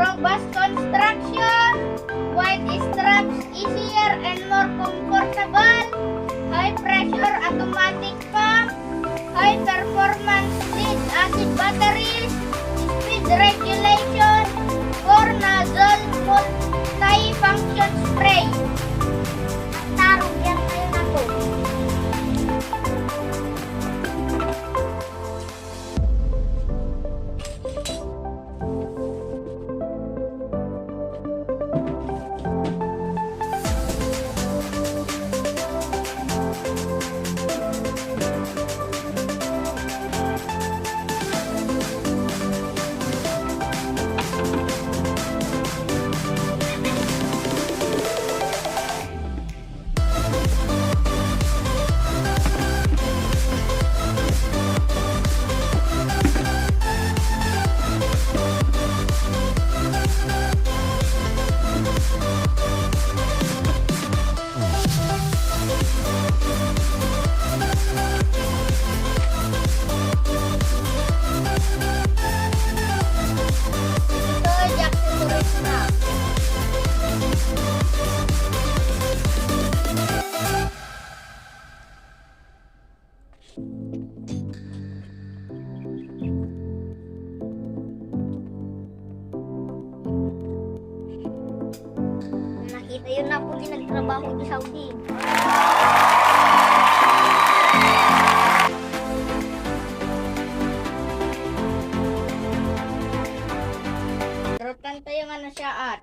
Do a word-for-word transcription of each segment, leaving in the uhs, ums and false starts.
Bus construction, wide straps, easier and more comfortable, high pressure automatic pump, high performance lead acid batteries, speed regulation, four nozzle multi-function spray. Tarong yan tayo na to. Nakita yun na po yung nagtrabaho di Saudi. Rotan tayo nga na siya at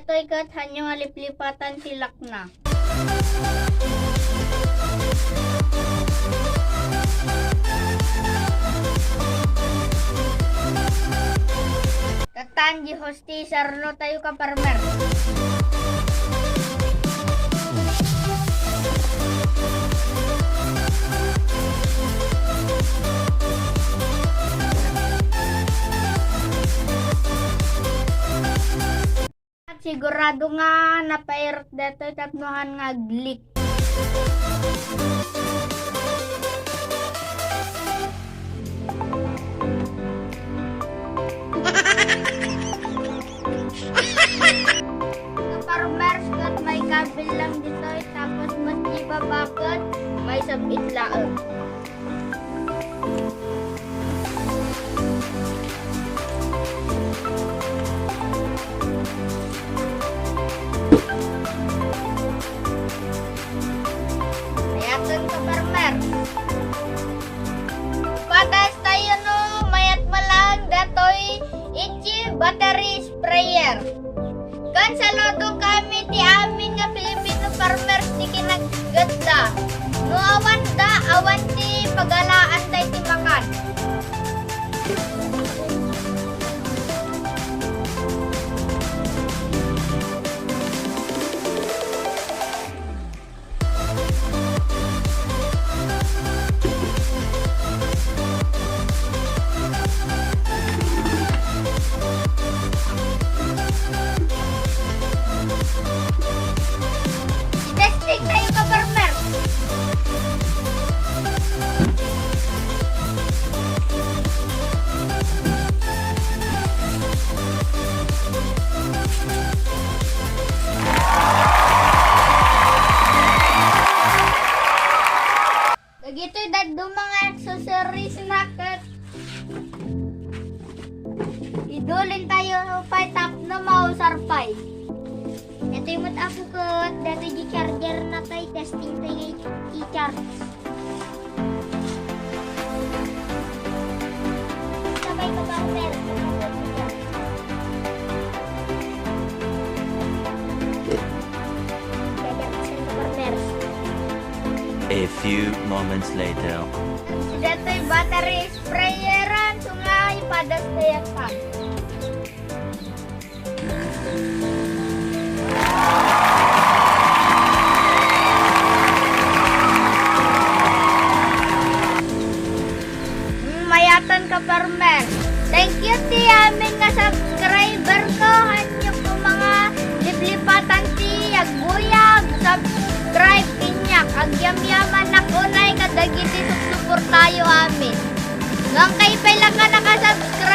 Datoy ket hanyo nga liplipatan ti lakna. Katan di hostesar no tayo ka farmer. Sigurado nga napairot datoy tapno han nga aglik. Farmers ket maikabil lang ditoy tapos met di baba ket maisab-it laeng. Mayat ka, farmer. Patas tayo no, mayat mo lang datoy itchi battery sprayer. Kan saludo kami ti amin nga Filipino farmers ti kinaggetda. No awan da, awan ti pagalaan da iti makan. Testing tayo ka farmer. Dagitoy dadduma nga accessories na ket idulin tayo pay tapno mausar pay. Datoy met, Apo, ket datoy di charger na tayo, testing tayo i-charge. Sabay ka ba, Sir? Few moments later. Datoy battery sprayeran, sungay, padas kaya pa. Mm, mayatan ka, farmer. Thank you ti amin nga subscriber ko. Hanyo ko mga liplipatan ti agguyag. Subscribe kaniak. Agyamyaman ako, nay, kadagiti susuportayo amin. Ngem kayat pay la nga nakasubscribe